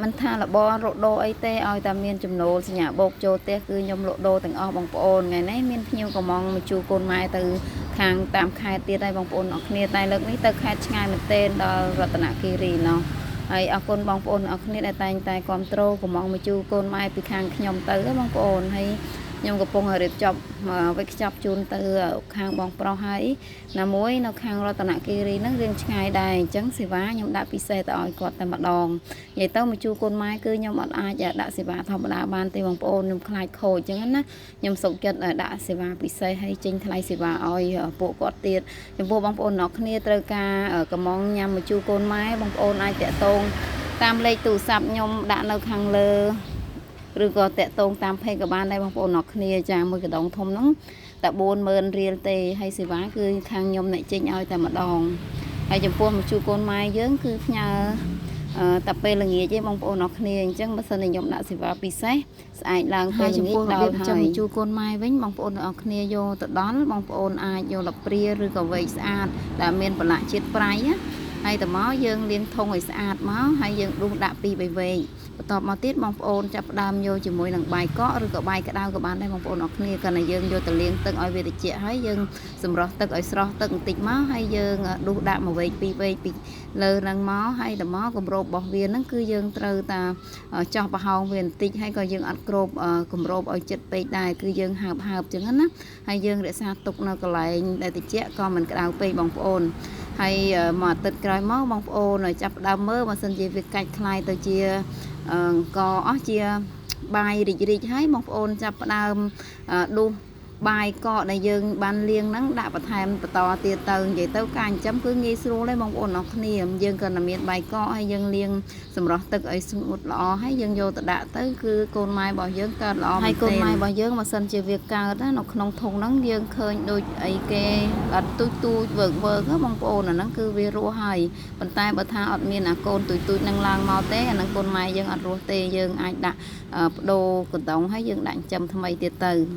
មិនថារបរលក់ដូរអីទេឲ្យតែមានចំណូលសញ្ញាបូកចូលផ្ទះគឺខ្ញុំលក់ដូរទាំងអស់បងប្អូនថ្ងៃនេះមានភ្ញៀវកំងមកជួកូនម៉ែទៅខាងតាមខេត្តទៀតហើយបងប្អូនអរគ្នាតែលើកនេះទៅខេត្តឆ្ងាយមែនទែនដល់រតនគិរីណោះហើយអរគុណបងប្អូនអរគ្នាដែលតែងតែគ្រប់គ្រងកំងមកជួកូនម៉ែពីខាងខ្ញុំទៅបងប្អូនហើយខ្ញុំកំពុងរៀបចំវេចខ្ចប់ជូនទៅខាងបងប្រុសហើយណាមួយនៅខាងរតនគិរីហ្នឹងរៀងឆ្ងាយដែរអញ្ចឹងសេវាខ្ញុំដាក់ពិសេសទៅឲ្យគាត់តែម្ដងនិយាយទៅមកជួកូនម៉ែគឺខ្ញុំអត់អាចដាក់សេវាធម្មតាបានទេបងប្អូនខ្ញុំខ្លាចខូចអញ្ចឹងណាខ្ញុំសុខចិត្តដាក់សេវាពិសេសហើយចេញថ្លៃសេវាឲ្យពួកគាត់ទៀតចំពោះបងប្អូនអ្នកគ្នាត្រូវការកំងញ៉ាំមកជួកូនម៉ែបងប្អូនអាចតាក់ទងតាមលេខទូរស័ព្ទខ្ញុំដាក់នៅខាងលើឬក៏តាក់ទងតាម page ក៏បានដែរបងប្អូនអ្នកគ្នាចាមួយកដងធំហ្នឹងតែ40000រៀលទេហើយសេវាគឺខាងខ្ញុំអ្នកចេញឲ្យតែម្ដងហើយចំពោះមកជួកូនម៉ែយើងគឺផ្ញើតែពេលល្ងាចទេបងប្អូនអរគ្នាអញ្ចឹងបើសិនជាខ្ញុំដាក់សេវាពិសេសស្អែកឡើងពេលល្ងាចដល់ហើយជួកូនម៉ែវិញបងប្អូនអរគ្នាយកទៅដល់បងប្អូនអាចយកលព្រាឬក៏វែកស្អាតដែលមានប្រឡាក់ជាតិប្រៃណាហើយទៅមកយើងលាងធុងឲ្យស្អាតមកហើយយើងដួសដាក់ពី3វែកបន្ទាប់មកទៀតបងប្អូនចាប់ផ្ដើមយកជាមួយនឹងបាយកកឬក៏បាយក្តៅក៏បានដែរបងប្អូនអរគ្នាកាលណាយើងយកទៅលាងទឹកឲ្យវាត្រជាក់ហើយយើងសម្រោះទឹកឲ្យស្រស់ទឹកបន្តិចមកហើយយើងដួសដាក់មួយវែកពីរវែកពីលើនឹងមកហើយទៅមកគម្របរបស់វាហ្នឹងគឺយើងត្រូវតាចោះប្រហោងវាបន្តិចហើយក៏យើងអត់គ្របគម្របឲ្យចិត្តពេកដែរគឺយើងហើបហើបចឹងណាហើយយើងរក្សាទុកនៅកន្លែងដែលត្រជាក់ក៏មិនក្តៅពេកបងប្អូនហើយមួយអាទិត្យក្រោយមកបងប្អូនចាប់ផ្ដើមមើលបើសិនជាវាកាច់คล้ายទៅជាអង្គអស់ជាបាយរីករីកហើយបងប្អូនចាប់ផ្ដើមដួសបាយកកដែលយើងបានលាងហ្នឹងដាក់បន្ថែមបន្តទៀតទៅនិយាយទៅការចិញ្ចឹមគឺងាយស្រួលទេបងប្អូនអរគ្នាយើងក៏តែមានបាយកកហើយយើងលាងសម្រស់ទឹកឲ្យស្ងួតល្អហើយយើងយកទៅដាក់ទៅគឺកូនម៉ែរបស់យើងកើតល្អមែនទែនហើយកូនម៉ែរបស់យើងបើសិនជាវាកើតណានៅក្នុងធុងហ្នឹងយើងឃើញដូចអីគេអត់ទូចទូចវើកវើកបងប្អូនអាហ្នឹងគឺវារស់ហើយប៉ុន្តែបើថាអត់មានអាកូនទូចទូចនឹងឡើងមកទេអាហ្នឹងកូនម៉ែយើងអត់រស់ទេយើងអាចដាក់បដូរកណ្ដុងហើយយើងដាក់ចិញ្ចឹមថ្មីទៀតទៅ។